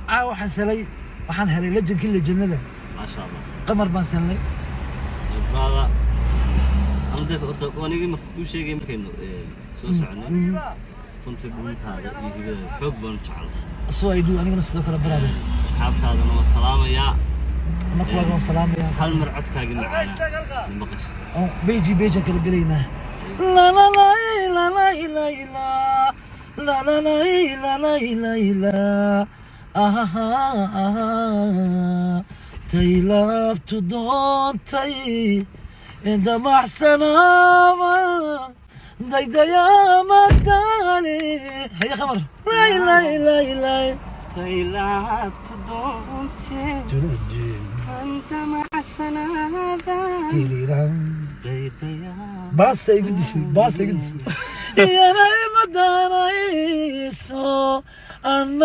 Caawa waxaan helay legendkii legendada. Maasha Allah. Qamar baan helnay. Brother, ama dee horta anigii marka kuu sheegay markaynu soo soconay, runtii dhuntaada iyo hibada xoog baan u jeclahay. So I do, anigana sidoo kale, brother. Asxaabtaadana waa salaamayaa. Marka waa salaamaya. Hal mar codkaagii macaanaa ma maqashay? Oo beji bejaan kala gelaynaa. La la la la la la la la la la la la la la aha aha, tay laabtu doontay damacsanaama daydayaamadaale. Haya Qamar, la la la la. Taylaabtu doontee anta macsanaaba daydayaa. Baasta igu dishay, baasta igu dishay, yanay madanayso ana.